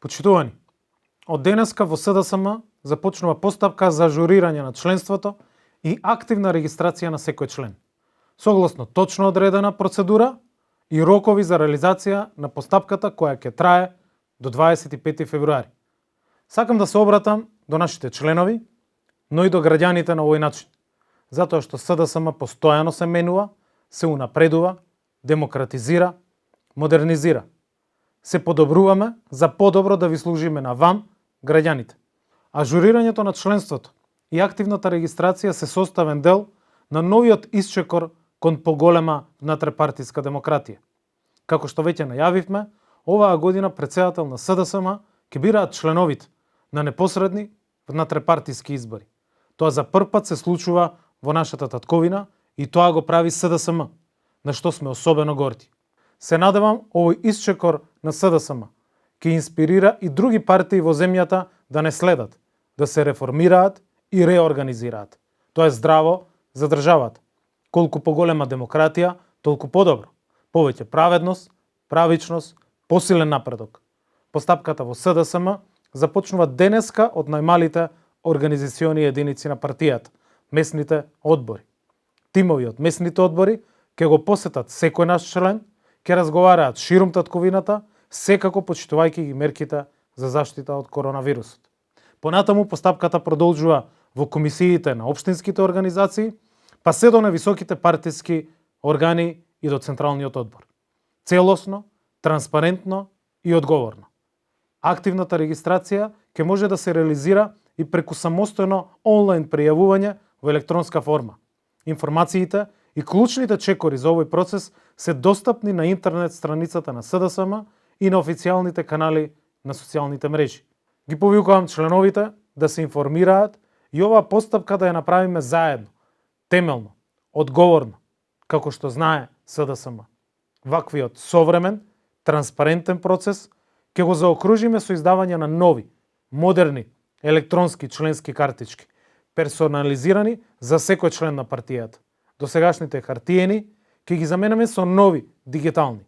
Почитувани, од денеска во СДСМ започнува постапка за ажурирање на членството и активна регистрација на секој член, согласно точно одредена процедура и рокови за реализација на постапката која ќе трае до 25 февруари. Сакам да се обратам до нашите членови, но и до граѓаните на овој начин, затоа што СДСМ постојано се менува, се унапредува, демократизира, модернизира. Се подобруваме за подобро да ви служиме на вам, граѓаните. Ажурирањето на членството и активната регистрација се составен дел на новиот исчекор кон поголема внатрепартиска демократија. Како што веќе најавивме, оваа година претседател на СДСМ ќе бираат членовите на непосредни внатрепартиски избори. Тоа за прв пат се случува во нашата татковина и тоа го прави СДСМ, на што сме особено горди. Се надевам овој исчекор на СДСМ ќе инспирира и други партии во земјата да не следат, да се реформираат и реорганизираат. Тоа е здраво за државата. Колку поголема демократија, толку подобро. Повеќе праведност, правичност, посилен напредок. Постапката во СДСМ започнува денеска од најмалите организациони единици на партијата, месните одбори. Тимови од месните одбори ќе го посетат секој наш член, ќе разговараат ширум татковината, секако почитувајќи ги мерките за заштита од коронавирусот. Понатаму постапката продолжува во комисиите на општинските организации, па се до нависоките партиски органи и до Централниот одбор. Целосно, транспарентно и одговорно. Активната регистрација ќе може да се реализира и преку самостојно онлайн пријавување во електронска форма. Информациите и клучните чекори за овој процес се достапни на интернет страницата на СДСМ и на официјалните канали на социјалните мрежи. Ги повикувам членовите да се информираат и оваа постапка да ја направиме заедно, темелно, одговорно, како што знае СДСМ. Ваквиот современ, транспарентен процес ќе го заокружиме со издавање на нови, модерни електронски членски картички, персонализирани за секој член на партијата. Досегашните хартиени ќе ги заменеме со нови дигитални.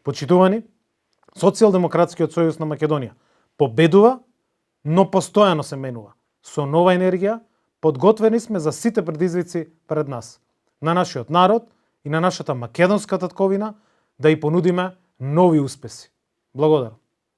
Почитувани, Социјалдемократскиот сојуз на Македонија победува, но постојано се менува. Со нова енергија, подготвени сме за сите предизвици пред нас, на нашиот народ и на нашата македонска татковина да ја понудиме нови успеси. Благодарам.